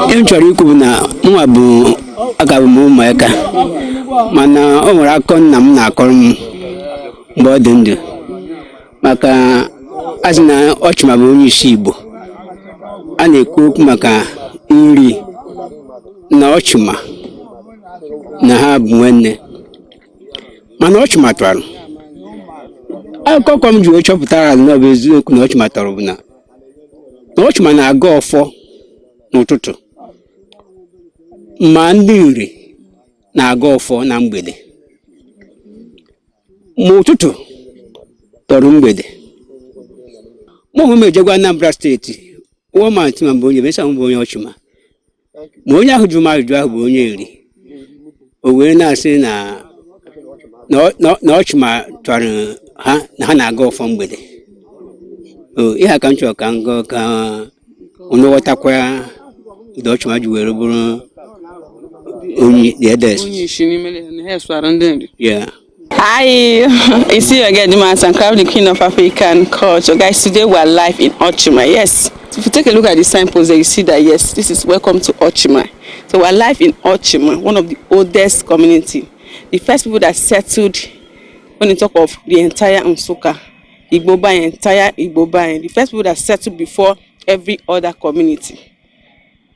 Ihe m chọrọ ikwu bụ na mụnwa bụ aka bụ m ụmụaka, mana o nwere akụkọ nna m na-akọrọ m mgbe ọ dị ndụ, maka a sị na Ọchịma bụ onye isi Igbo. A na-ekwu okwu maka Nri na Ọchịma na ha bụ nwanne, mana Ọchịma tọrọ akụkọ m ji wee chọpụtara na ọ bụ eziokwu na Ọchịma tọrọ bụ na Ọchịma na-aga ọfọ n'ụtụtụ, ma ndị Nri na-aga ọfọ na mgbede, ma ụtụtụ tọrọ mgbede. Mụ onwe m ejegwa Anambra Steeti wụọ ma ntị ma mbụ onye mesa m bụ onye Ọchịma, ma onye ahụ jụrụ m ajụjụ ahụ bụ onye Nri, o wee na-asị na na Ọchịma tọrọ ha na ha na-aga ọfọ mgbede. O ihe a ka m chọrọ ka m gụọ ka unu ghọtakwa ụdị Ọchịma ji were bụrụ onye the eldest. Onye isi n'ime na ha sụara ndị Nri. Yeah. Hi, it's you again, Dimas and Crown, the Queen of African Culture. Guys, today we are live in Ochima. Yes, if you take a look at the signpost there, you see that, yes, this is welcome to Ochima. So we are live in Ochima, one of the oldest community. The first people that settled, when you talk of the entire Nsukka, Igbo, entire Igbo, the first people that settled before every other community.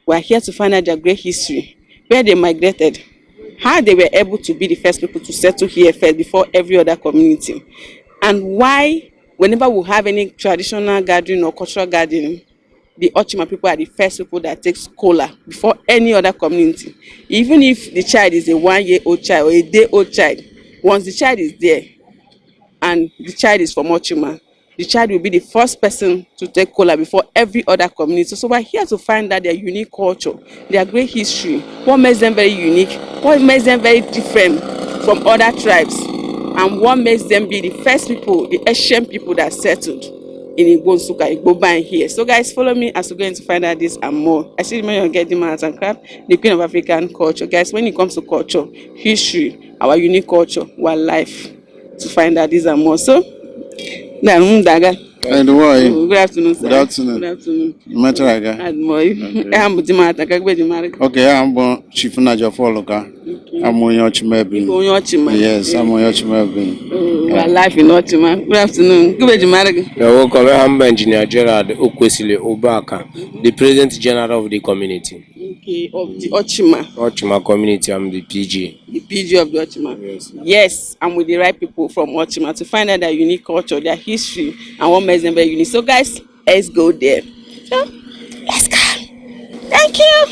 We are here to find out their great history, where they migrated, how they were able to be the first people to settle here first before every other community, and why whenever we have any traditional gathering or cultural gathering, the Ochima people are the first people that takes kola before any other community. Even if the child is a 1-year-old child or a day-old child, once the child is there and the child is from Ochima, the child will be the first person to take kola before every other community. So we're here to find out their unique culture, their great history, what makes them very unique, what makes them very different from other tribes, and what makes them be the first people, the ancient people that settled in Igbo Nsukka, Igbo Ban here. So guys, follow me as we're going to find out this and more. I see the man get the and craft, the Queen of African Culture. Guys, when it comes to culture, history, our unique culture, we're live to find out this and more. So, Daga. Hey, Good afternoon, sir. Good afternoon. Good afternoon. Mechara aga. Admoy. I'm Dimata Kagbe Dimara. Okay, I'm bụ Chief Nnaji Oluka. I'm onye Ọchịma Ebinyi. Onye Ọchịma. Yes, I'm onye Ọchịma Ebinyi. Oh, we are live in Ochima. Good afternoon. Good Dimara. You're welcome. I'm Engineer Gerard Okwesili Obaka, the President General of the community. Okay, of the Ochima. Ochima community, I'm the PG. The PG of the Ochima. Yes. Yes, I'm with the right people from Ochima to find out their unique culture, their history, and what makes them very unique. So, guys, let's go there. So, let's go. Thank you.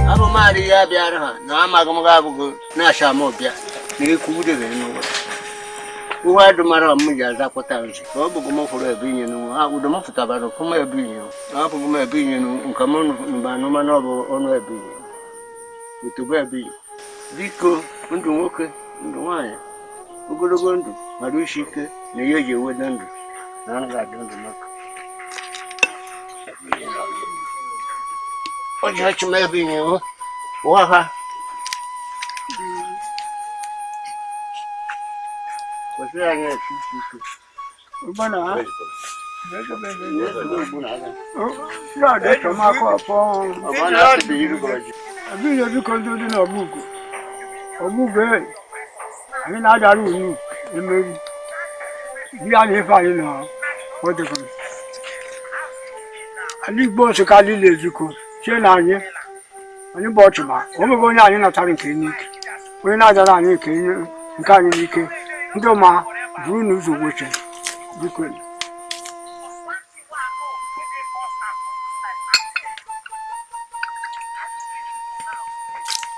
Abụ maadị ya bịara ha na amaghị m ga abụghị na-acha m bịa na ekwu debe n'ụwa uwe adụmara m ji azakwụta nzi ka ọ bụghị m fụrụ ebe inye n'ụwa ha udo m fụtabara fụma ebe inye abụghị m ebe inye nke m nụba anụmanụ ọ bụ ọnụ ebe inye otobo ebe inye. Biko, ndụ nwoke, ndụ nwaanyị, ogologo ndụ mara isi ike na ihe eji eweda ndụ na anaghị adị ndụ maka ọ ji achụma ebe inye ụwa ha kwesịrị anyị esi isi ike. Bana. Ya de toma ko po. Ọ na-asị iru gọji. Abi ye bi ko ndo di na obugo. Obugo e. Anyị na-adara unu emeri. Bi a na-efe anyị na ọ dịkwa. Ala Igbo Nsụka niile ezukọ chie na anyị anyị bụ Ọchịma, o nweghị onye anyị natara nke n'ike, onye na-adara anyị nke anyị n'ike, ndị ma buru n'ụzọ gbochie biko.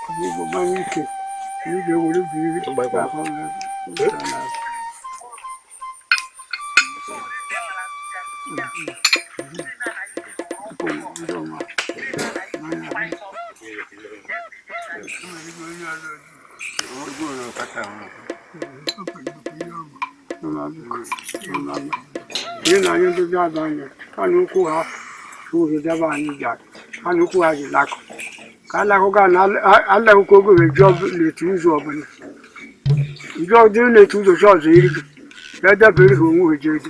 Obugo gbanye ike, anyị ga-ewere biri. Ihe na anyị ndị bịa anyị ha na ukwu ha ụzọ debe anyị bịara ha na ukwu ha ji lakụ Ka alahụga na alahụkwa oge wee jụọ n'etu ụzọ ọbụla njọ dịrị n'etu ụzọ chi ọzọ iri gị ya dabere ha onwe ha jee dị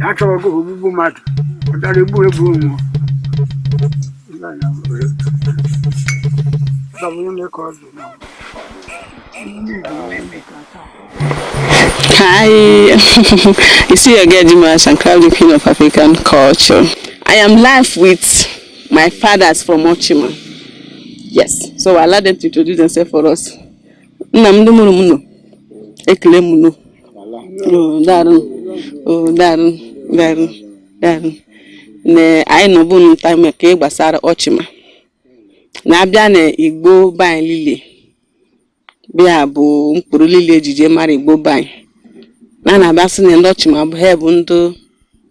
ya chọrọ gị ogbugbu mmadụ ọ dara egbu egbu onwe. Hi, you see your girl Dimash and Crown the Queen of African Culture. I am live with my fathers from Ochima. Yes, so I allow them to introduce themselves for us. Nna m ndị mụrụ m nọ, ekele m nọ. Oh, darụ, oh, darụ, darụ, darụ. Na anyị nọbụ nta maka gbasara Ochima. Na-abịa na Igbo be anyị niile, bịa bụ mkpụrụ niile ejije mara Igbo be anyị. Na na-abịa sị na ndị Ọchịma bụ ha bụ ndị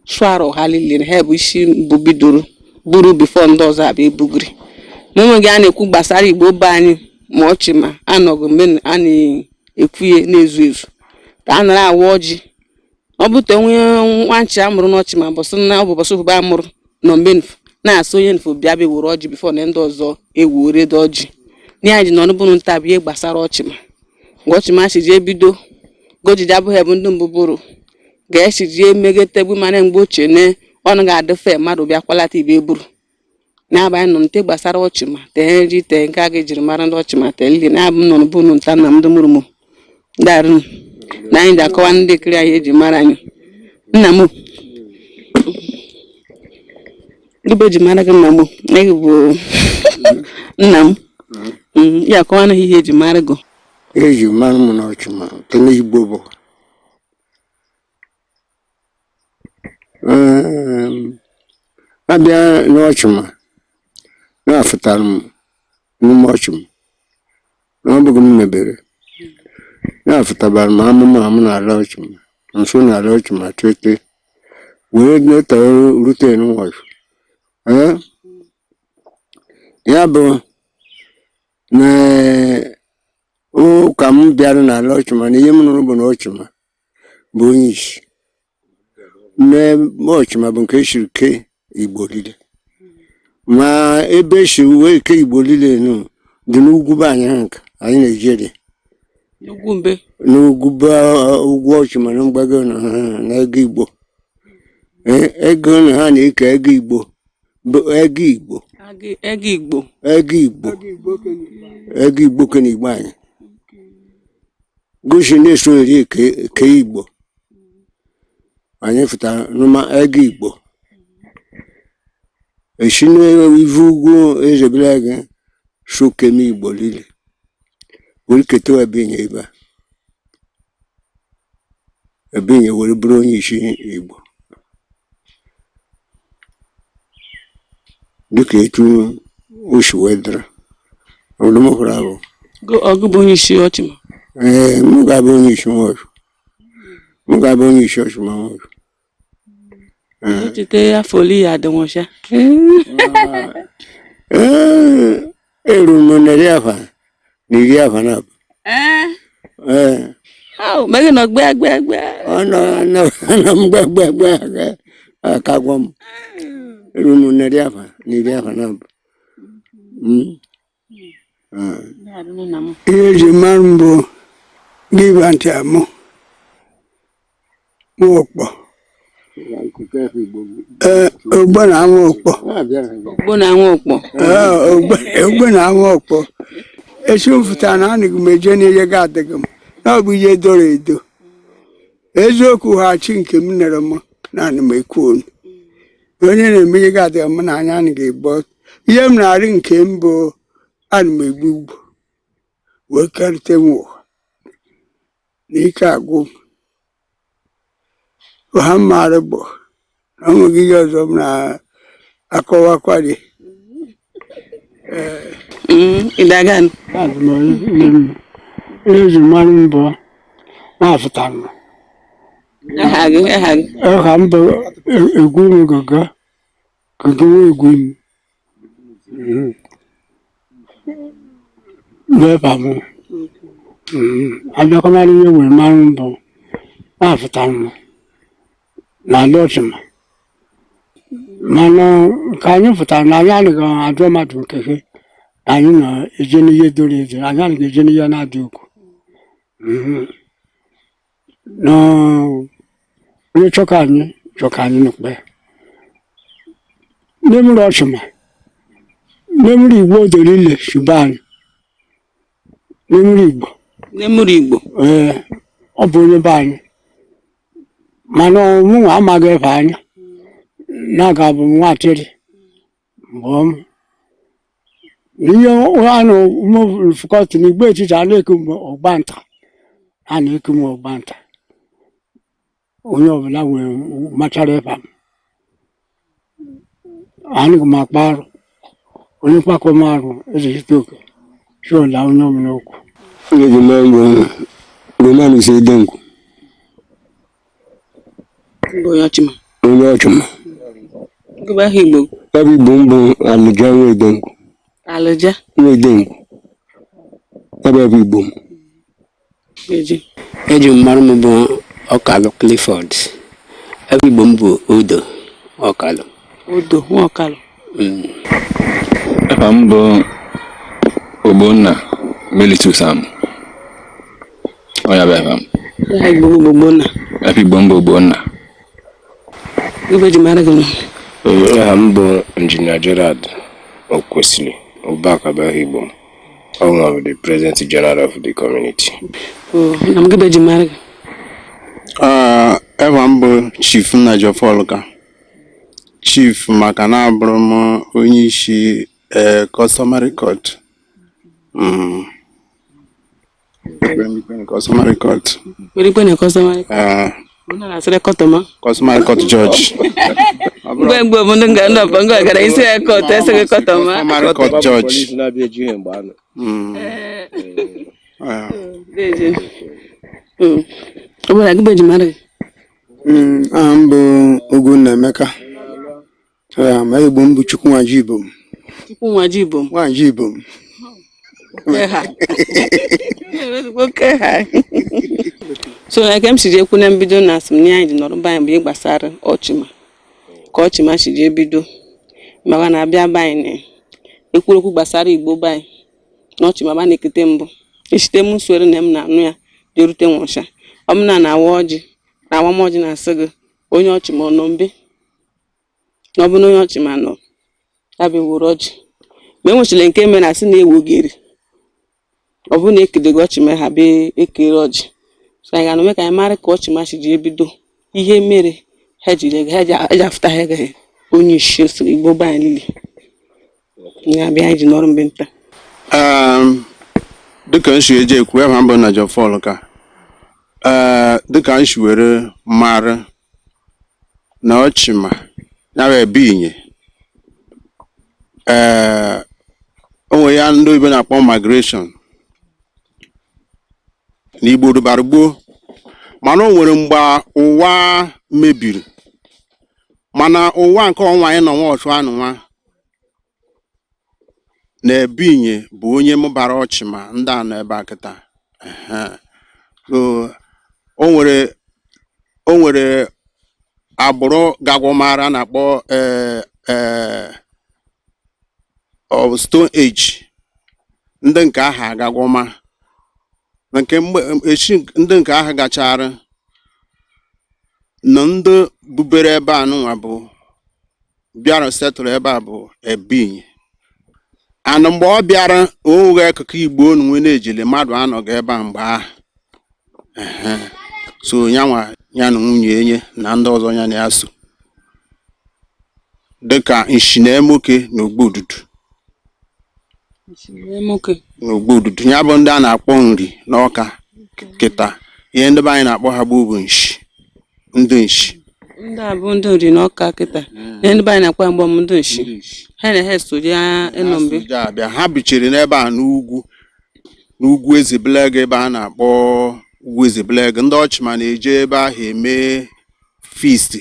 sụarụ ha niile, ha bụ isi mbụ bidoro buru before ndị ọzọ abịa ebugiri. N'onwe gị a na-ekwu gbasara Igbo be anyị ma Ọchịma anọghị mgbe a na-ekwu ya na-ezu ezu ka a nara awa ọjị. Ọ bụ te onye nwa nchi a mụrụ n'Ọchịma bọsị na ọ bụ bọsị ofufe a mụrụ nọ mgbe nfu na-asị onye nfu bịa bịa were ọjị before na ndị ọzọ ewere dị ọjị. N'ihe anyị ji nọ n'ụbụrụ nta bụ ihe gbasara Ọchịma. Mgbe Ọchịma si jee bido gojiji abụghị bụ ndị mbụ bụrụ ga-esi jee megete egbu mana mgbe ochie ne ọnụ ga-adị fe mmadụ bịa kwalata ibe buru na-aba anyị nọ nte gbasara Ọchịma tee nri tee nke a ga-ejiri mara ndị Ọchịma tee nri na-abụ m nọ n'ụbụrụ nta nna m ndị mụrụ m darụ na anyị ji akọwa ndị ekiri anyị eji mara anyị. Nna m gị bụ eji mara gị, nna m gị bụ nna m. Ya akọwa na ihe eji mara gị. Eji mara m na Ọchịma nke n'Igbo bụ abịa n'Ọchịma na-afụtara m n'ime Ọchịma na ọ bụghị m mebere na-afụtabara m amụma m n'ala Ọchịma nso n'ala Ọchịma tete wee neta rute n'ụwa. Ee, ya bụ na ụka m bịara n'ala Ọchịma na ihe m nụrụ bụ na Ọchịma bụ onye isi n'ebe Ọchịma bụ nke esiri ke Igbo niile, ma ebe esi wee ke Igbo niile nụ dị n'ugwu be anyị ha nka anyị na-ejeri. Ugwu mbe. N'ugwu be ugwu Ọchịma na mgbago na ha na ego Igbo. Ee, ego na ha na-eke ego Igbo bụ ego Igbo. Ego Igbo. Ego Igbo, ego Igbo ke na Igbo anyị gosi na-eso eri ke Igbo anyị fụtara nụma ego Igbo esi n'ivu ugwu ezebere gị so keme Igbo niile were keta ebe inye ebe a ebe inye were bụrụ onye isi Igbo dịka etu o si wee dịrị ọdụmụkwara abụ. Ọgụ bụ onye isi Ọchịma. Ee, m ga-abụ onye isi nwaọchụ, m ga-abụ onye isi Ọchịma nwaọchụ. Chete afọ ole ya adị nwụcha? Ee, eruru m 129. Ee. Ee. How megị nọ gbee gbee gbee? Ọ nọ nọ nọ mgbe mgbe mgbe aka gwọ m eruru m 144. Ee. Nna m. Ihe eji mara m bụ gị bụ ntị amụ mụ ụkpọ. Ee, ogbo na amụ ụkpọ. Ogbo na anwụ ụkpọ. Ee, ogbo na amụ ụkpọ esi m fụtara na anaghị m eje n'ihe ga-adịghị m na ọ bụ ihe doro edo eziokwu ha chi nke m nere m naanị m ekwu onu onye na-eme ihe ga-adịghị m n'anya anaghị egbu ọtọ. Ihe m na-arị nke m bụ ana m egbu ugbo wee karịte m ụwa na ike agwụ m ha mmadụ bụ na o nweghị ihe ọzọ m na-akọwakwari. Ịdagan. Ihe eji mara m bụ na-afụtara m. Aha gị, aha gị? Aha m bụ egwu m gogo gogo egwu m n'ebe m abịakwanara ihe were mara m bụ na-afụtara m n'ala Ọchịma, mana nke anyị fụtara na anyị anaghị ajụ mmadụ nke ha. Anyị na-eje n'ihe doro edo, anyị anaghị eje n'ihe na-adị ukwu. Na onye chọka anyị chọka anyị n'ukpe n'emere ọchụma n'emere igbo odoro ile shuba anyị n'emere igbo. N'emuru Igbo. Ee, ọ bụ onye be anyị, mana mụnwa amaghị ebe anya na-aga bụ m nwatịrị mgbe m ihe anụ fụkọtụ n'igbe etiti a na-eku m ọgbanta, a na-eku m ọgbanta. Onye ọbụla nwere machara ebe m anaghị m akpa arụ, onye mkpakọ m arụ ezechite oke chiola onye ọbụla okwu. Onye ji mara mbụ Romanus Edengu. Bụ onye Ọchịma. Onye Ọchịma. Gụba aha Igbo. Ebe Igbo mbụ Alụja nwa Edengu. Alụja. Nwa Edengu. Ebe Igbo m. Eji. Eji m mara m bụ Ọkalụ Clifford. Ebe Igbo m bụ Odo Ọkalụ. Odo nwa Ọkalụ. Afa m bụ Ogbonna Melitus Am. Ọ ya bụ afa m. Aha Igbo bụ Ogbonna. Afa Igbo m bụ Ogbonna. Gụba eji mara gị nọ. Aha m bụ Injinia Gerald Okwesili Ubaka bụ aha Igbo m. Ọ bụ the President General of the community. Oo, nna m, gụba eji mara gị. Eva m bụ Chief Nnajọfọlụka. Chief maka na abụrụ m onye isi customary court. Customary court. Nwere ikpe na customary. Eh, Ọ na-asịrị kọtọma. Customary court judge. Mgbe mgbe bụ ndị nga ndị ọbọ nga gara isi ya kọtọ esighị kọtọma. Customary court judge. Na-abịa eji ihe mgbe anọ. Eh, Deje. Ọ bụla gụba eji mara gị. Aha m bụ Ugwunna Emeka. Ma Igbo m bụ Chukwunwaji Ibom. Chukwu nwa ji Ibom. Nwaji Ibom. Oke ha. Oke ha. So na ka m si jee kwu na mbido na asị m na anyị ji nọrọ be anyị bụ ihe gbasara Ọchịma, ka Ọchịma si jee bido maka na abịa be anyị na ekwuru okwu gbasara Igbo be anyị na Ọchịma ba na-ekete mbụ echite m usoro na m na-anụ ya jee rute nwụcha ọmụna na awa ọjị na awam ọjị na-asị gị onye Ọchịma ọ nọ mbe na ọ bụ na onye Ọchịma nọ ya bụ ewuru ọjị ma e nwechara nke mere asị na ewogeri ọ bụrụ na ekedego Ọchịma ha bịa ekere ọjị. So anyị ga-anọ mee ka anyị mara ka Ọchịma si ji ebido ihe mere ha jiri ha ji ha ji afụta ha gaghị onye isi oso Igbo be anyị niile ya bịa anyị ji nọrọ mgbe nta. Dịka m si eje ekwu, ebe m bụ Nnajọfọlụka. Ee, dịka m si were mara na Ọchịma ya bụ ebe inye, ee, o nwere ya ndị oyibo na-akpọ migration na Igbo rubara gboo, mana o nwere mgbe ụwa mebiri, mana ụwa nke ọnwa anyị nọ nwa ọchụ anụ nwa na Ebinye bụ onye mụbara Ọchịma ndị a nọ ebe a kịta. Ehe. So, o nwere agbụrụ gagwamara a na-akpọ of Stone Age, ndị nke ahụ agagwọma na nke mgbe echi ndị nke ahụ gachara na ndị bubere ebe a nụnwa bụ bịara setụrụ ebe a bụ Ebinye. And mgbe ọ bịara onweghị akụkụ Igbo onunwe na-ejele mmadụ anọghị ebe a mgbe ahụ. Ehe. So nyanwa ya na nwunye enye na ndị ọzọ ya na ya so dịka Nshinaemoke na Ogbududu. Nwoke. Na Ogbududu ya bụ ndị a na-akpọ nri n'Ọka kịta, ihe ndị be anyị na-akpọ ha gboo bụ nshi, ndị nshi. Ndị a bụ ndị nri n'Ọka kịta, ihe ndị be anyị na-akpọ ya mgbe m ndị nshi ha na ha soje ịnọ mbe. Ha so abịa, ha bichiri n'ebe a n'ugwu Ezebelege, ebe a na-akpọ ugwu Ezebelege. Ndị Ọchịma na-eje ebe ahụ eme feast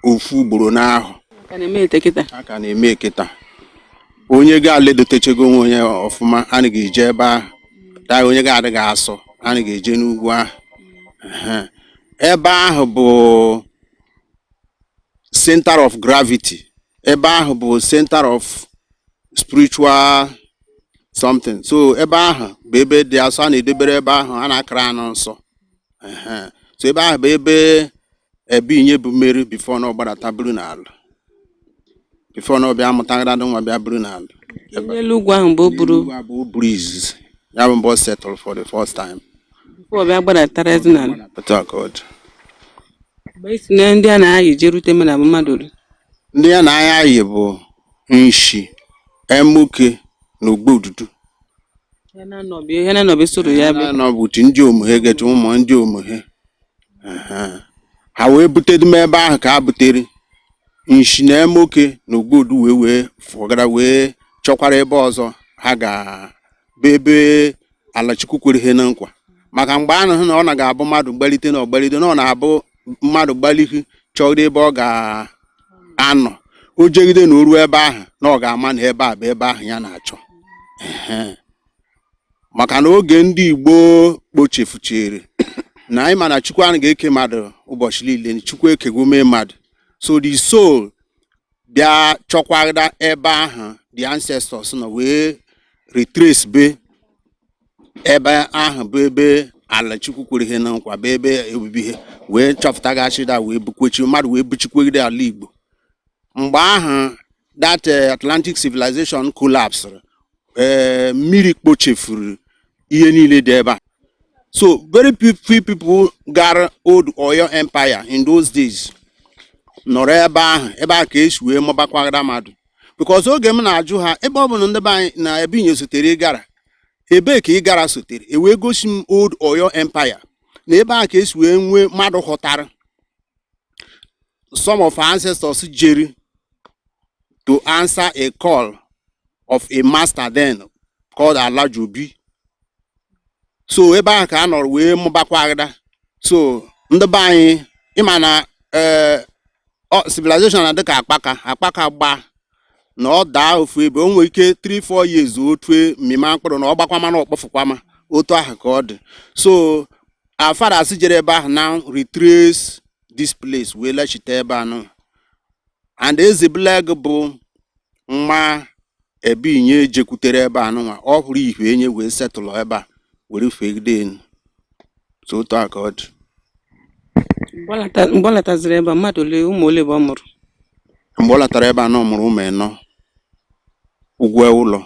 ofu ugboro n'ahụ. Ka na-eme ete kịta. A ka na-eme kịta. Onye ga-aledotechego onwe onye ọfụma anaghị eje ebe ahụ taa, onye ga-adịghị asọ anaghị eje n'ugwu ahụ. Ehe. Ebe ahụ bụ center of gravity, ebe ahụ bụ center of spiritual. something. So ebe ahụ bụ ebe dị asọ a na-edebere ebe ahụ a na-akara anụ nsọ. Ehe. So ebe ahụ bụ ebe Ebinye bụ mmeri before na ọ gbadata buru n'ala, before na ọ bịa mụtagara nwa bịa buru n'ala. N'elu ugwu ahụ mgbe o buru Ugwu a bụ o buru izizi ya bụ mgbe ọ settled for the first time. Before ọ bịa gbadatara ezinala. Otu a ka ọ dị. Mgbe isi na ndị a na-ayị jee rute mmadụ abụ mmadụ ole? Ndị ya na anya yi bụ nshi emuke na ogbodudu. Ya na-anọbi soro ya bịa. Na bụ utu ndị omughe getu ụmụ ndị omughe. Ehe. Ha wee butedu m ebe ahụ ka ha butere nshi na emuke na ogbodu wee fọgara wee chọkwara ebe ọzọ ha ga bụ ebe ala Chukwu kwere ha na nkwa, maka mgbe a na ọ na ga-abụ mmadụ gbalite na ọgbalite na ọ na-abụ mmadụ gbalihi chọrọ ebe ọ ga-anọ, o jegide na o ruo ebe ahụ na ọ ga-ama na ebe a bụ ebe ahụ ya na-achọ. Ehe. Maka na oge ndị Igbo kpochefuchere na anyị ma na Chukwu ahụ ga-eke mmadụ ụbọchị niile, Chukwu ekego mee mmadụ, so the soul bịa chọkwara ebe ahụ the ancestors nọ wee retrace be ebe ahụ bụ ebe ala Chukwu kwere ihe na nkwa, bụ ebe obibi ihe, wee chọpụtaghachida wee bukwechi mmadụ wee buchikwegide ala Igbo. Mgbe ahụ that Atlantic civilization collapsed, mmiri kpochefuru ihe niile dị ebe a. So very few people gara old Oyo Empire in those days nọrọ ebe ahụ, ebe ahụ ka esi wee mụbakwara mmadụ, because oge m na-ajụ ha ebe ọ bụ na ndị be anyị na Ebinye sotere ịgara, ebee ka ịgara sotere, e wee gosi m old Oyo Empire na ebe ahụ ka esi wee nwee mmadụ ghọtara some of our ancestors jeri to answer a call of a master then called Alajobi. So ebe ahụ ka a nọrọ wee mụbakwa agada. So ndị be anyị, ịma na ee civilization na dịka akpaka akpaka gbaa na ọ daa ofu ebe, o nwere ike 3 4 years otu mmịma mkpụrụ na ọ gbakwa mana ọkpọfụkwama otu ahụ ka ọ dị. So our fathers jere ebe ahụ now retrace this place wee lechite ebe anụ, and Ezebleg bụ nwa Ebinye jekwutere ebe anụnwa, ọ hụrụ ihwe enye wee setụlụ ebe a were fegide enu. So otu a ka ọ dị. Mgbe ọ lataziri ebe a, mmadụ ole, ụmụ ole bụ ọ mụrụ? Mgbe ọ latara ebe a na ọ mụrụ ụmụ ịnọ: ugwu ụlọ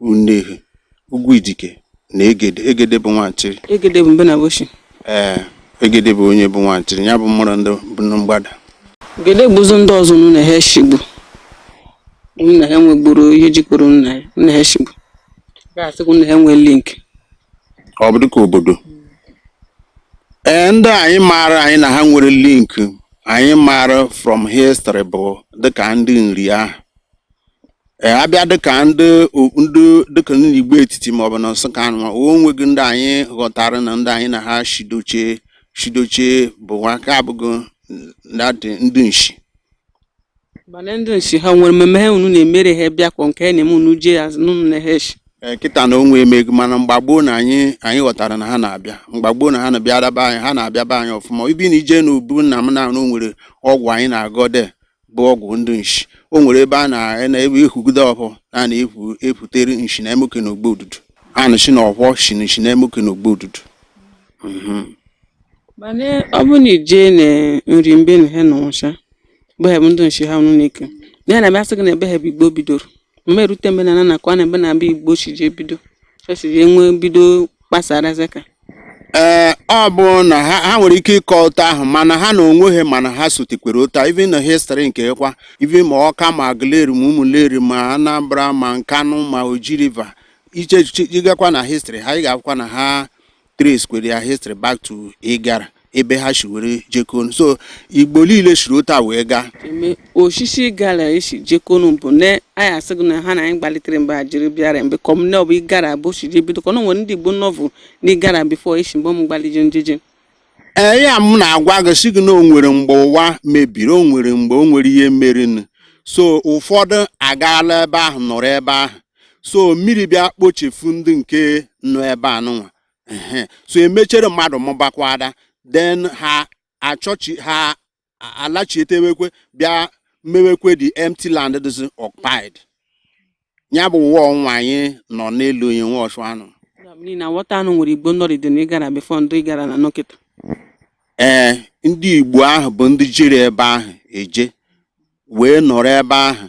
unehe, ugwu idike na Egede. Egede bụ nwachiri. Egede bụ mbe na boshi? Ee, Egede bụ onye bụ nwachiri ya bụ mụrụ ndị bụ mgbada. Gede gbuzu ndị ọzọ unu na ha shigbu, unu na ha nwegburu ihe jikọrọ unu na ya, unu na ha shigbu ga-asịkwa unu na ha nwee link? Ọ bụ dịka obodo, ee, ndị anyị maara anyị na ha nwere link anyị maara from history bụ dịka ndị Nri ahụ. Ee, abịa dịka ndị dịka ndị Igbo etiti maọbụ na Nsụka anụ, o nweghị ndị anyị ghọtara na ndị anyị na ha shidoche bụ aka abụghị ndị nshi. Mana ndị nshi ha nwere mmemme ha unu na-emere ha bịa kwa nke ha na-eme unu jee azụ n'unu na ha eshi? Ee, kịta na onwe emego, mana mgbagbo na anyị ghọtara na ha na-abịa mgbagbo na ha na-abịa daba anyị, ha na-abịa be anyị ọfụma. Ibi na ije n'ubu nna m na o nwere ọgwụ anyị na-agọde bụ ọgwụ ndị nshi. O nwere ebe a na-ebe ehugide ọhụ na na-efu efutere nshi na emoke na ogbo odudu a na-shi na ọhwọ shi na nshi na emoke na ogbo odudu. Mana ọ bụrụ na ijee na nri mbe na ha nọnwụcha bụ ha bụ ndị nshi ha unu na-eke na ya na-abịa sị gị na ebe ha bụ Igbo bidoro mgbe erute mgbe na na nakwa na ebe na-abịa Igbo si jee bido chọọchị jee nwee bido kpasara ka. Ee, ọ bụ na ha nwere ike ịkọ ụtọ ahụ, mana ha na onwe ha, mana ha sotekwere ụta even na history nke kwa even ma Ọka ma Aguleri ma Ụmụleri ma Anambra ma Nkanụ ma Oji River iche ịgakwa na history ha, ị ga-akwụkwa na ha trace kwere ya history back to Ịgara ebe ha si were jekonu. So Igbo niile siri ụta wee gaa. Eme osisi gara esi jekonu bụ na anyị asị gị na ha na anyị gbalitere mgbe ha jiri bịara mgbe kọm na ọ bụ Ịgara bụ si je bido kọ na nwere ndị Igbo nọvụ na Ịgara before esi mgbe m gbalije njeje. Ee, ya m na-agwa gị sị gị na o nwere mgbe ụwa mebiri, o nwere mgbe o nwere ihe merenụ, so ụfọdụ agaala ebe ahụ nọrọ ebe ahụ, so mmiri bịa kpochefu ndị nke nọ ebe a nụnwa. Ehe, so emechere mmadụ mụbakwada, then ha achọchi ha alachietewekwe bịa mewekwe the empty land dịzi occupied. Ya bụ ụwa ọnwa anyị nọ n'elu onye nwe ọchụ anụ. N'ihi na nwata anụ nwere Igbo nnọrịdị na ịgara before ndị ịgara na nọkịta. Ee, ndị Igbo ahụ bụ ndị jere ebe ahụ eje wee nọrọ ebe ahụ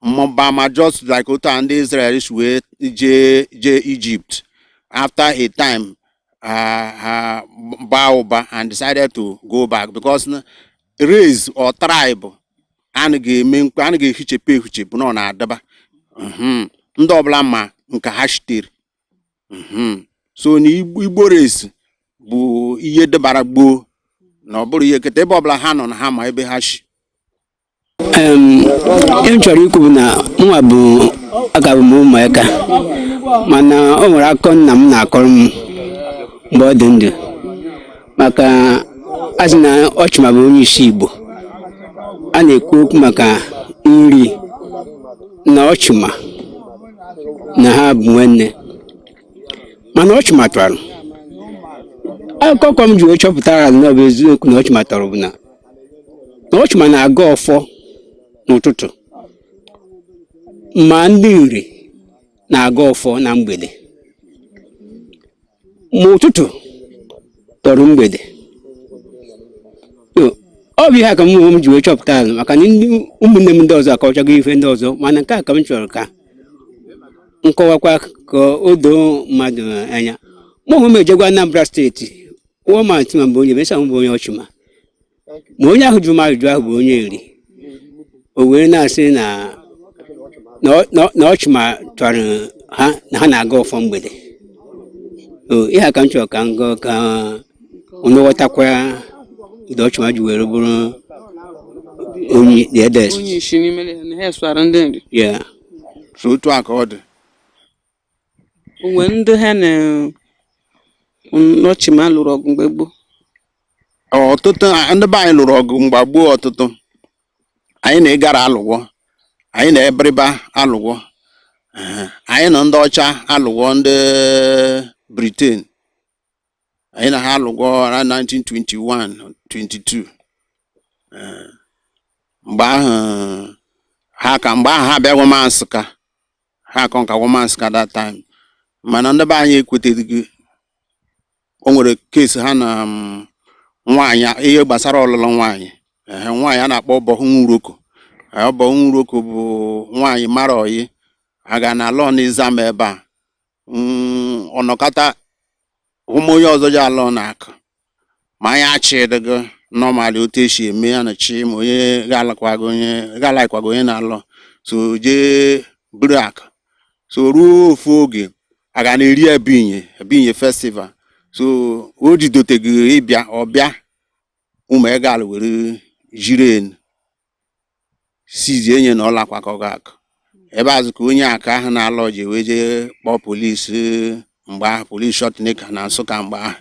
mụba, ma just like otu a ndị Israel si wee jee Egypt, after a time ha baa ụba and decided to go back, because na race or tribe a ga-eme mkpe a ga-ehichepụ ehichepụ na ọ na-adaba. Ndị ọbụla ma nke ha shitere. So na Igbo race bụ ihe debara gboo na ọ bụrụ ihe keta ebe ọbụla ha nọ na ha ma ebe ha shi. Ihe m chọrọ ikwu bụ na mụnwa bụ aka bụ m ụmụaka, mana o nwere akụkọ nna m na-akọrọ m mgbe ọ dị ndụ, maka a sị na Ọchịma bụ onye isi Igbo. A na-ekwu okwu maka nri na Ọchịma na ha bụ nwanne, mana Ọchịma tọrọ akụkọ m ji wee chọpụtara na ọ bụ eziokwu na Ọchịma tọrọ bụ na Ọchịma na-aga ọfọ n'ụtụtụ, ma ndị Nri na-aga ọfọ na mgbede, ma ụtụtụ tọrọ mgbede. So, ọ bụ ihe a ka m onwe m ji wee chọpụta ala, maka na ndị ụmụnne m ndị ọzọ akọchago ife ndị ọzọ, mana nke a ka m chọrọ ka nkọwakwa ka o doo mmadụ anya. Mụ onwe m ejegwa Anambra Steeti wụọ ma ntị ma mgbe onye mesa m bụ onye Ọchịma, ma onye ahụ jụrụ m ajụjụ ahụ bụ onye Nri, o wee na-asị na Ọchịma chọrọ ha na ha na-aga ọfọ mgbede. O ihe a ka m chọrọ ka m gụọ ka unu ghọtakwa ụdị Ọchịma ji were bụrụ onye the eldest. Onye isi n'ime ha na ha sụara ndị Nri. Yeah. So otu a ka ọ dị. O nwere ndị ha na Ọchịma lụrụ ọgụ mgbe gboo? Ọtụtụ ndị be anyị lụrụ ọgụ mgbe gboo. Ọtụtụ anyị na ịgara alụgwọ, anyị na Ebiriba alụgwọ. Ehe, anyị na ndị ọcha alụgwọ, ndị Britain, anyị na ha alụgwọ na 1921 22. Ee, mgbe ahụ ha ka mgbe ahụ ha bịa gwama Nsụka, ha akọ nka gwama Nsụka that time, mana ndị be anyị ekweteghị. O nwere case ha na nwaanyị, ihe gbasara ọlụlụ nwaanyị. Ehe, nwaanyị a na-akpọ Ọbọhụnwuroko. Ọbọhụnwuroko bụ nwaanyị mara oyi aga na alọ n'ịzam ebe a. Ọnọkọta ụmụ onye ọzọ ji alọ na akụ, ma anyị achịdịgo normally otu esi eme ya na chi, ma onye ga-alakwago, onye ga-alaikwago, onye na-alọ so jee buru akụ. So ruo ofu oge a ga na-eri ebinye festival, so o jidotegị ịbịa ọbịa ụmụ egal were jiri enu sizie enye na ọ lakwakọgo akụ ebe azụ ka onye aka ahụ na-alọ ji wee jee kpọọ polisi. Mgbe ahụ polisi shọtnika na Nsụka mgbe ahụ.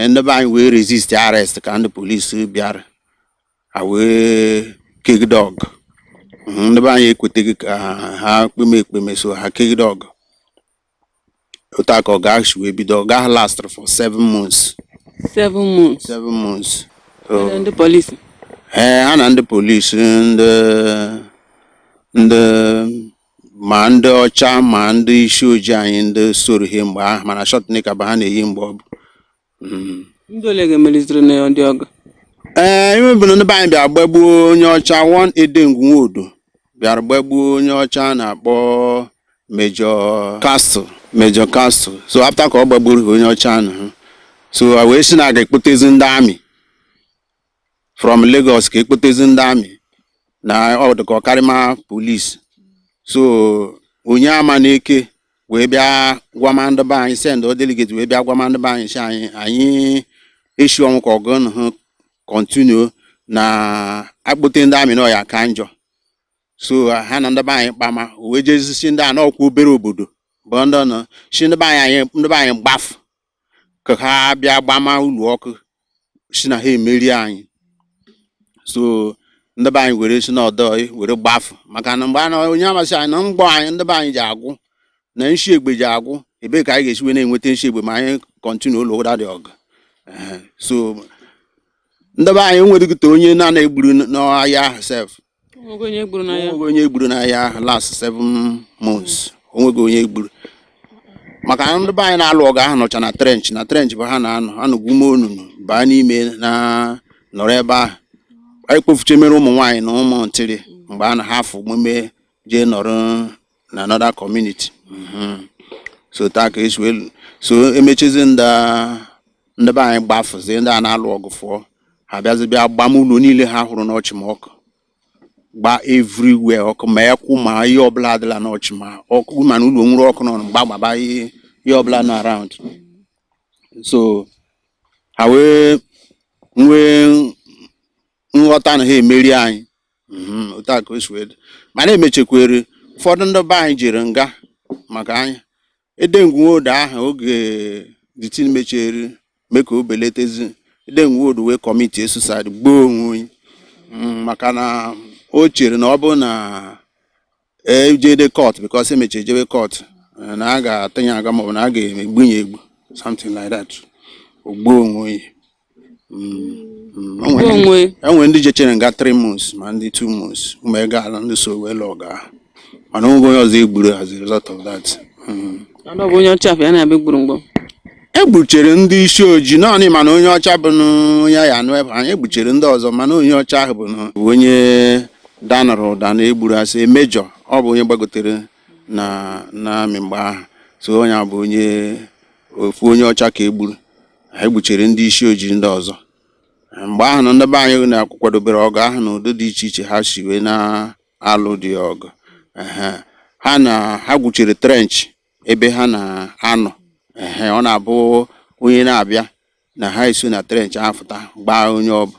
Ndị be anyị wee resist arrest ka ndị polisi bịara ha wee kegide ọgụ. Ndị be anyị ekweteghị ka ha kpeme ekpeme, so ha kegide ọgụ. Otu a ka ọgụ ahụ si wee bido. Ọgụ ahụ last for 7 months. 7 months? 7 months. So, Ndị polisi? Ee, ha na ndị polisi, ndị ma ndị ọcha ma ndị isi ojii anyị ndị soro ihe mgbe ahụ, mana short knicker bụ ha na-eyi mgbe ọ bụ. Ndị ole ga-emeliziri na ndị ọgụ? Ee, ime bụ na ndị be anyị bịara gbagbuo onye ọcha, one Edengwu Nwodo bịara gbagbuo onye ọcha a na-akpọ Major Castle, Major Castle. So after ka ọ gbagburu onye ọcha ahụ, so a wee sị na a ga-ekpotezi ndị army from Lagos, ka ekpotezi ndị army na ọ dị ka ọkarịma police. So onye ama n'eke wee bịa gwama ndị be anyị, send o delegate wee bịa gwama ndị be anyị, si anyị eshi ọnwụ ka ọgụ na hụ continue na akpọte ndị army na ọya ka njọ. So ha na ndị be anyị kpama, o wee jezisi ndị a n'ọkwa obere obodo bụ ndị nọ si ndị be anyị, ndị be anyị gbafu ka ha bịa gbama ụlọ ọkụ, si na ha emeri anyị. So ndị be anyị were si n'ọdọ were gbafu, maka na mgbe a na onye amasị anyị na mgbọ anyị ndị be anyị ji agwụ na nshi egbe ji agwụ, ebee ka anyị ga-esi wee na-enweta nshi egbe ma anyị continue ụlọ ụda dị ọgụ? Ehe. So ndị be anyị enweghịta onye na-egburu n'ọhịa ahụ sef. Onwego onye gburu na ya? Onweghị onye gburu n'ahịa ahụ last 7 months. Onweghị onye gburu, maka na ndị be anyị na-alụ ọgụ ahụ nọcha na trench. Na trench bụ ha na-anọ, anọgbu ume onunu baa n'ime na nọrọ ebe ahụ. Anyị kpofuche mere ụmụ nwaanyị na ụmụ ntịrị mgbe a na ha afụ omume jee nọrọ na another community. So taa ka esi wee so emechizi, ndị be anyị gbafụzi, ndị a na-alụ ọgụ fụọ, ha bịazi bịa gbam ụlọ niile ha hụrụ n'ọchị ma ọkụ gba everywhere ọkụ, ma ekwu ma ihe ọbụla adịla n'ọchị ma ọkụ, mana ụlọ nwere ọkụ nọ mgba gbaba ihe ọbụla nọ around. So ha wee nwee nghọta na ha emeri anyị. Otu a ka o si wee dị. Mana emechekwere ụfọdụ ndị be anyị jere nga maka anya edengwuodo ahụ. Oge the thing mechere mee ka o belatezi, edengwuodo wee commit suicide, gbuo onwe onye. Maka na o chere na ọ bụrụ na ejede court, because emeche ejebe court, na a ga-atụnye aga maọbụ na a ga-egbunye egbu, something like that, o gbuo onwe onye. O nwere Gbuo onwe? Enwere ndị jechere nga 3 months, ma ndị 2 months, ụmụ ego ala ndị so wee lụọ ọgụ ahụ, mana onwego onye ọzọ egburu as a result of that. Ọ bụ onye ọcha afọ ya na-abịa gburu mgbọ? Egbuchere ndị isi ojii naanị, mana onye ọcha bụ nụ onye ya anụ ebe anyị egbuchere ndị ọzọ, mana onye ọcha ahụ bụ nụ bụ onye danụrụ ụda na egburu asị emejọ. Ọ bụ onye gbagotere na amị mgbe ahụ, so onye a bụ onye ofu onye ọcha ka egburu. Ha egbuchere ndị isi ojii ndị ọzọ mgbe ahụ na ndị be anyị na-akwadobere ọgụ ahụ n'ụdị dị iche iche ha si wee na-alụ dị ọgụ. Ehe. Ha na ha gwuchere trench ebe ha na-anọ. Ehe, ọ na-abụ onye na-abịa na ha esi na trench ahụ fụta gbaa onye ọbụ.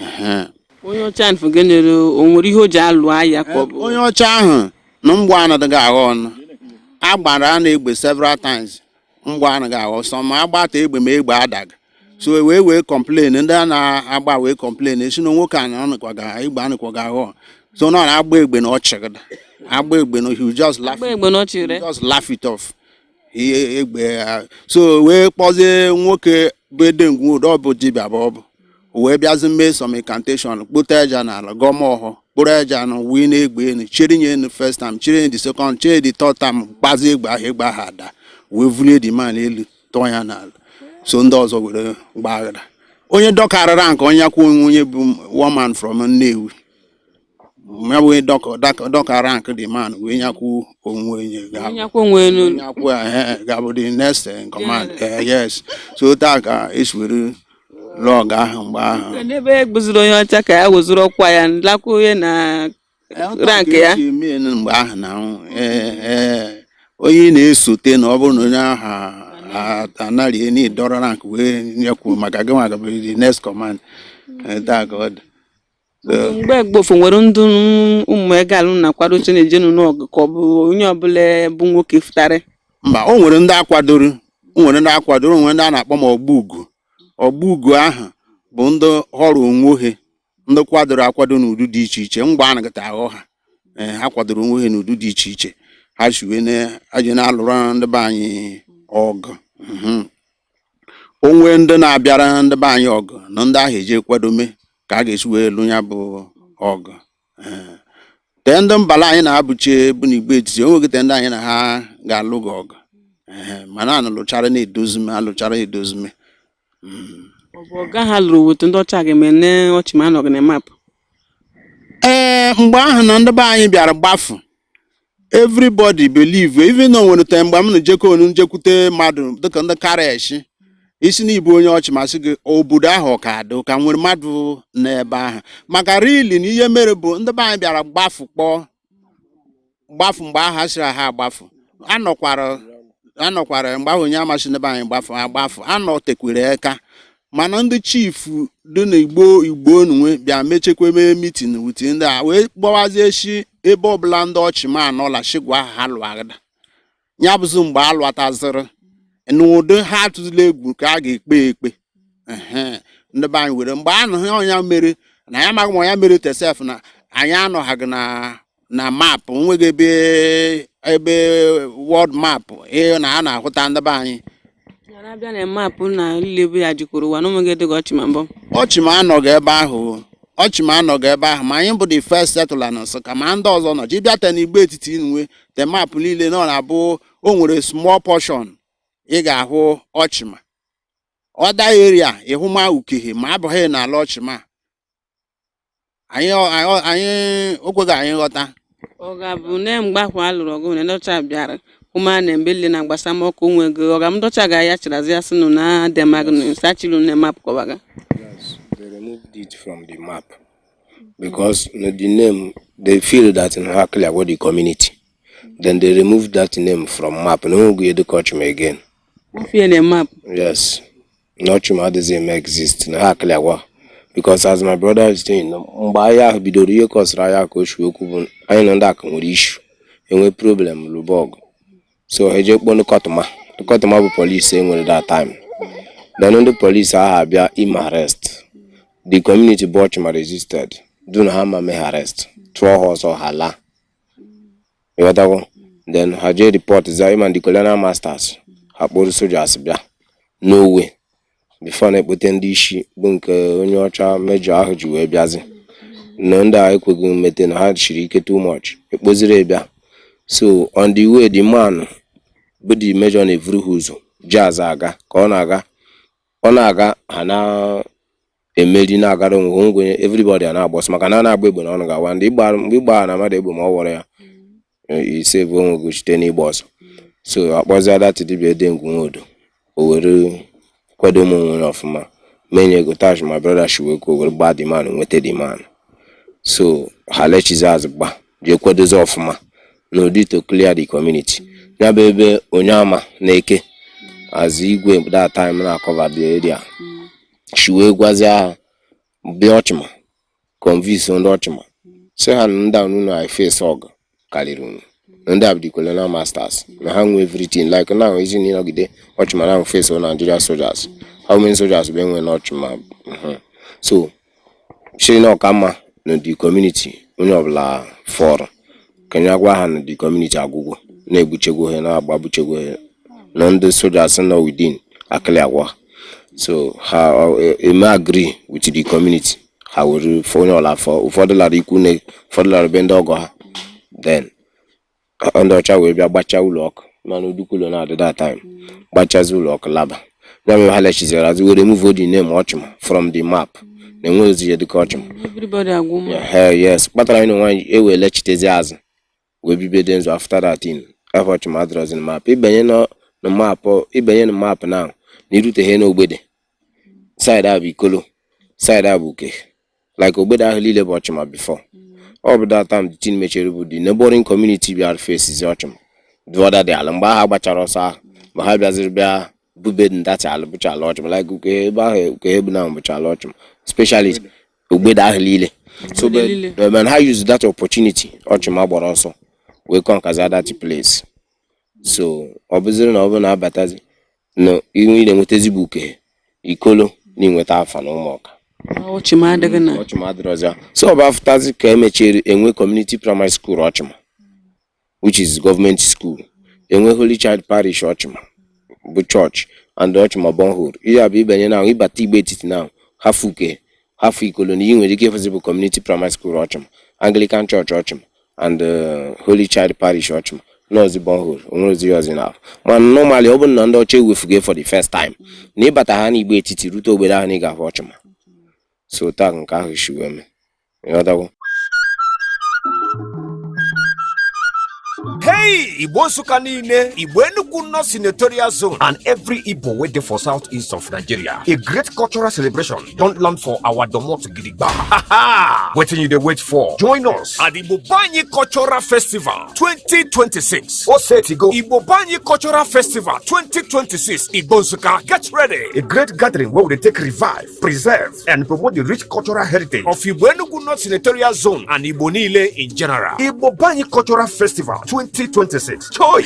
Ehe. Onye ọcha nfụ gịnị? O nwere ihe o ji alụ agha ka ọ bụ? Onye ọcha ahụ na mgbọ anaghị aghọ ọnụ a gbara a na-egbe several times, mgbọ anaghị aghọ sọ ma agbata egbe ma egbe adaghị. So wee complain, ndị a na-agba wee complain esi na nwoke a na ọnụkwaga egbe anụkwaga aghọ, so na ọ na-agba egbe na ọchịgịda agba egbe na he will just laugh. Agba egbe na ọchị re? Just laugh it off, ihe egbe ha. So wee kpọzie nwoke bụ edengwu, ọ bụ dibịa bụ ọ bụ o wee bịazi mee some incantation, kpote aja n'ala, gọma ọhọ, kpụrụ aja nụ wee na-egbe enu, chere nye enu first time, chere the second, chere the third time, gbazie egbe ahụ, egbe ahụ ada, wee vulie the man elu, tụọ ya n'ala. So ndị ọzọ were gbaghara onye dọkarịra nke onye kwụ onwe onye bụ one man from Nnewi, ya bụ onye dọka rank the man wee nyakwu onwe onye Nyakwa onwe elu. Nyakwu ga-abụ the next in command. Yes, so taa ka esi were lụọ ọgụ ahụ mgbe ahụ. N'ebe e gbuziri onye ọcha ka ya wezuru ọkwa ya lakwa onye na rank ya. Esi eme mgbe ahụ na ee, onye ị na-esote na ọ bụrụ na onye ahụ anarie na ịdọrọ rank wee nyekwu maka gị nwa ga-abụ the next command. Taa ka ọ dị. So, Mgbe gbofu nwere ndị ụmụ egalụ na-akwado che na-ejenu n'ọgụ, ka ọ bụ onye ọbụla bụ nwoke fụtarị? Mba, o nwere ndị akwadoro, o nwere ndị akwadoro, o nwere ndị a na-akpọ ma ọgba ugo. Ọgba ugo ahụ bụ ndị họrọ onwe ha, ndị kwadoro akwado n'udu dị iche iche mgbe a nagata aghọ ha. Ee, ha kwadoro onwe ha n'udu dị iche iche, ha si wee aje na-alụrụ ndị be anyị ọgụ. Onwe ndị na-abịara ndị be anyị ọgụ na ndị ahụ eje kwadome ka a ga-esi wee lụ ya bụ ọgụ. Ee. Tee ndị mbala anyị na-abụche bụ n'igbe etiti, onweghị te ndị anyị na ha ga-alụ gị ọgụ. Ee, mana a lụchara na-edozime, alụchara edozime. Ọ bụ ọga ha lụrụ weta ndị ọcha ga-eme ne ọchị ma anọghị na map? Ee, mgbe ahụ na ndị be anyị bịara gbafu, everybody believe, even though nwere te mgbe m na jekonu njekwute mmadụ dịka ndị kareshi isi na ibu onye ọchị masị gị obodo ahụ ọ ka dị ka nwere mmadụ n'ebe ahụ, maka really na ihe mere bụ ndị be anyị bịara gbafu kpọọ gbafu mgbe ahụ a sịrị ha agbafu, anọkwara mgbe ahụ onye amasị ndị be anyị gbafu agbafu anọtekwere aka, mana ndị chief dị n'igbo igbo onunwe bịa mechekwa mee meeting with ndị a wee kpọwazie shi ebe ọbụla ndị ọchị ma anọla shigwa ha lụagada ya bụzi mgbe a lụatazịrị n'ụdị ha atụzila egwu ka a ga-ekpe ekpe. Ehe, ndị be anyị were mgbe anụ ọnya mere na ya amaghị ma ọnya mere tesef na anyị anọghaghị na map, onweghị ebe world map na a na-ahụta ndị be anyị. Ya abịa na map na ilebe ya jikọrọ ụwa na onweghị dịka ọchị ma mbọ. Ọchị ma anọghị ebe ahụ. Ọchịma anọghị ebe ahụ, ma anyị bụ the first settler na Nsụka, ma ndị ọzọ nọ ji bịa te n'Igbo Etiti nwe the map niile nọ na-abụ o nwere small portion ị ga-ahụ Ọchịma. Other area ịhụma Ukehe ma abụghị n'ala Ọchịma. Anyị anyị o kweghị anyị ghọta. Ọ ga-abụ na mgbe ahụ a lụrụ ọgụ na ndị ọcha bịara ụma na mgbe le na gbasa m ọkụ onwe gị ọ ga ndị ọcha ga ya chịrazi asị nụ na demag na sachilu na map kọwaga. Yes, they removed it from the map because the name, they feel that in ha clear with the community. Then they removed that name from map. No one go Ọchịma again. Ofie na map. Yes. Na Ọchịma adịghị eme exist na ha clear wa. Because as my brother is saying, mgbe agha ahụ bidoro, ihe kọsịrị agha ka o shi okwu bụ anyị na ndị akụ nwere issue, enwe problem lụbọgụ. So ha eje kpọọ ndị kọtụma. Ndị kọtụma bụ police e nwere that time. Then ndị police ahụ abịa ime arrest. The community bụ Ọchịma resisted. Du na ha ma mee arrest. Tụọ ha ọsọ, ha laa. Ịghọtago? Then ha jee report za ịma ndị colonial masters, ha kpọrọ soldiers bịa n'owe before na-ekpote ndị isi bụ nke onye ọcha mejọ ahụ ji wee bịazi na ndị a ekweghị mmete na ha shiri ike too much, ekpoziri bịa. So on the way, the man bụ the major na-evuru ha ụzọ ji aza aga ka ọ na-aga, ọ na-aga, ha na-emeri na-agara onwe ha onwe. Everybody a na-agba ọsọ maka na a na-agba egbe na ọnụ ga-awa ndị ịgba mgbe ịgba na mmadụ egbe ma ọ wọrọ ya isave onwe gị site n'ịgba ọsọ. So akpọzie that dibịa Edengwu Nwodo, o were kwado ụmụ onwe ya ọfụma menye ego tash my brother shi wee kwuo, were gbaa the man, nweta the man. So ha lechizi azụ gba jee kwadozi ọfụma n'ụdị to clear the community. Ya bụ ebe Onyeama na-eke azụ igwe that time na cover the area shi wee gwazie ha bịa Ọchịma, convince ndị Ọchịma sị ha na ndị a unu na face ọgụ karịrị unu, na ndị a bụ the colonial masters, na ha nwe everything. Like now, isi na ịnọgide Ọchịma na face Nigeria soldiers, how many soldiers bụ enwe n'Ọchịma? So si na ọka mma na the community onye ọbụla fọrọ ka gwa ha na the community agwụgwọ na-egbuchegwo ha, na-agbagbuchegwo ha, na ndị soldiers nọ within akịlị agwa. So ha eme agree with the community, ha were onye ọla fọ, ụfọdụ lara ikwu nne, ụfọdụ lara be ndị ọgọ ha. Then ndị ọcha wee bịa gbachaa ụlọ ọkụ, mana udukwu ụlọ na-adị that time, gbachazi ụlọ ọkụ laba. Ya mere ha lechiziri azụ were remove the name Ọchịma from the map, na enweghị ozi ihe dịka Ọchịma. Everybody agwụ mma. Yeah, yes, kpatara anyị na onwe anyị ewee lechitezi azụ wee bibedo nzu. After that thing, afọ Ọchịma adịrọzi na map. Ịbanye na map, ịbanye na map now na iruteghe n'Ogbede side a bụ Ikolo side a bụ Uke, like Ogbede ahụ niile bụ Ọchịma before. Ọ bụ that time the thing mechiri bụ the neighboring community bịara faces Ọchịma, the other dị ala mgbe ahụ gbachara ọsọ ahụ, ma ha bịaziri bịa bube ndacha ala bụcha ala Ọchịma, like Uke ebe ahụ, Uke bụ na bụcha ala Ọchịma, especially Ogbede ahụ niile. So but ha use that opportunity Ọchịma gbara ọsọ wee conquer that place. So ọ bụziri na ọ bụ na abatazi na ihe ị na-enwetazi bụ Uke, Ikolo na inweta afa na Ụmụọka. Ọchịma adịghị na. Ọchịma adịrọzi ya. So ọ bụ afụtazi ka emechiri enwe community primary school Ọchịma, which is government school, enwe Holy Child Parish Ọchịma bụ church, and Ọchịma borehole. Ihe a bụ ịbanye na ịbata Igbo Etiti na hafu Uke, hafu Ikolo, na ị nwere ike ịfụzi bụ community primary school Ọchịma, Anglican Church Ọchịma, and Holy Child Parish Ọchịma, nọọsụ borehole onwere ozi ya ọzọ na. Mana normally, ọ bụrụ na ndị ọcha ewefugo for the first time na ịbata ha n'Igbo Etiti rute obodo ahụ na ị ga-ahụ Ọchịma. So taa nke ahụ si wee mee, ịghọtago? Hey, Igbo Nsukka niile, Igbo Enugu North Senatorial Zone, and every Igbo wey dey for southeast of Nigeria. A great cultural celebration don land for our domot gidigba. Ha ha! Wetin you dey wait for? Join us at Igbo Banyi Cultural Festival 2026. Osetigo Igbo Banyi Cultural Festival 2026 Igbo Nsukka. Get ready! A great gathering wey we dey take revive, preserve, and promote the rich cultural heritage of Igbo Enugu North Senatorial Zone and Igbo niile in general. Igbo Banyi Cultural Festival 2026. Choi!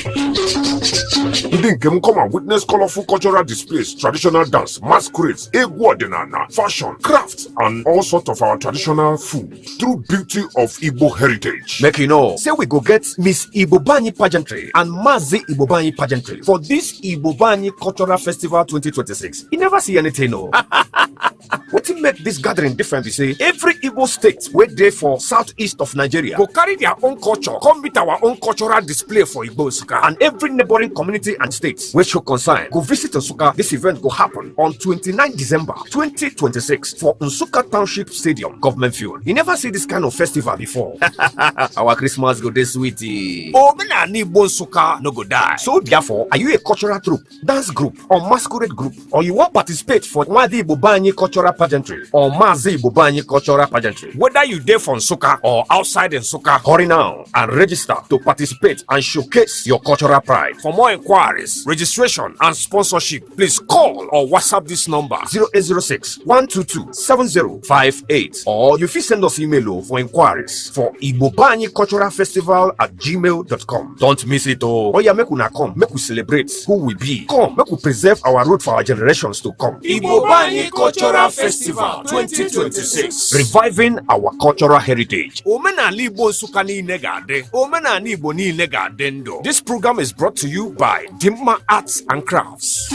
Ndị nke m, come and witness colorful cultural displays, traditional dance, masquerades, egwu ọdịnala, fashion, crafts, and all sorts of our traditional food. True beauty of Igbo heritage. Make you know, say we go get Miss Igbo Banyi Pageantry and Mazi Igbo Banyi Pageantry for this Igbo Banyi Cultural Festival 2026. You never see anything, no. Wetin make dis gathering different be say every Igbo state wey dey for southeast of Nigeria go carry their own culture come meet our own cultural display for Igbo Nsukka, and every neighboring community and state wey show concern go visit Nsukka. This event go happen on 29 December 2026 for Nsukka Township Stadium, Government Field. You never see this kind of festival before. Our Christmas go dey sweet. Omenala Igbo Nsukka no go die. So therefore, are you a cultural troupe, dance group, or masquerade group, or you wan participate for Nwadi Igbo Banyi cultural pageantry or Mazi Igbo Banyi cultural pageantry? Whether you dey for Nsukka or outside Nsukka, hurry now and register to participate and showcase your cultural pride. For more inquiries, registration, and sponsorship, please call or WhatsApp this number: 0806 122 7058, or you fit send us email o for inquiries for Igbobanyi Cultural Festival at gmail.com. Don't miss it o. Oya, make una come, make we celebrate who we be. Come, make we preserve our root for our generations to come. Igbobanyi Cultural Festival 2026. Reviving our cultural heritage. Omenala Igbo Nsukka niile ga-adị. Omenala Igbo niile ga-adị ndụ. This program is brought to you by Dimma Arts and Crafts.